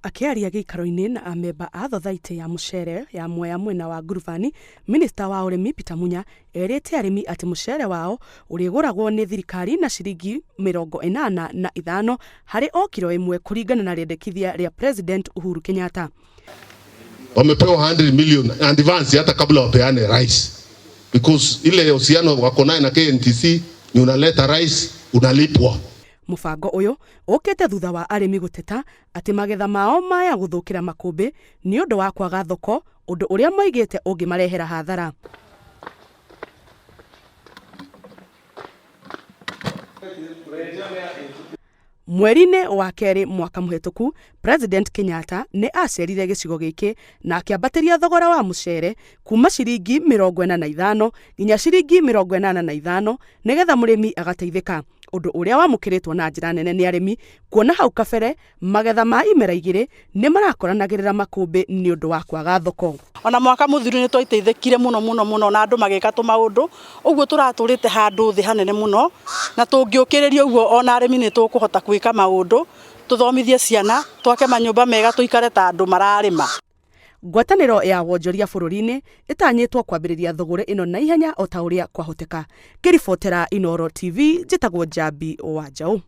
Akĩaria gĩikaro-inĩ na amemba a thothaitĩ ya mũcere ya Mwea mwena wa Ngurubani, minista wa ũrĩmi Peter Munya erĩte arĩmi atĩ mũcere wao ũrĩgũragwo nĩ thirikari na ciringi 85 harĩ o kiro ĩmwe kũringana na rĩendekithia rĩa President Uhuru Kenyatta. Wamepewa 100 million advance hata kabla wapeane rice, because ile uhusiano wako naye na KNTC ni unaleta rice unalipwa. Mũbango ũyũ ũkĩte thutha wa arĩmi gũteta atĩ magetha mao maya gũthũkĩra makũmbĩ nĩ ũndũ wa kwaga thoko, ũndũ ũrĩa moigĩte ũngĩmarehera hathara. Mweri-inĩ wa kerĩ mwaka mũhĩtũku, President Kenyatta nĩ acerire gĩcigo gĩkĩ na akĩambatĩria thogora wa mũcere kuma ciringi 45 nginya ciringi 85 nĩgetha mũrĩmi agateithĩka, ũndũ ũrĩa wamũkĩrĩtwo na njĩra nene nĩ arĩmi kuona hau kabere magetha ma imera igĩrĩ nĩ marakoranagĩrĩra makũmbĩ nĩ ũndũ wa kwaga thoko. Ona mwaka mũthiru nĩ twaiteithĩkire mũno mũno mũno na andũ magĩka tũmaũndũ ũguo tũratũrĩte handũ thĩ hanene mũno na tũngĩũkĩrĩria ũguo ona arĩmi nĩ tũkũhota gwĩka maũndũ, tũthomithie ciana, twake manyũmba mega, tũikare ta andũ mararĩma. Ngwatanĩro ya wonjoria bũrũri-inĩ ĩtanyĩtwo kwambĩrĩria thũgũrĩ ĩno na ihenya o ta ũrĩa kwahoteka. Ngĩribotera Inooro TV, njĩtagwo Njambi wa Njaũ.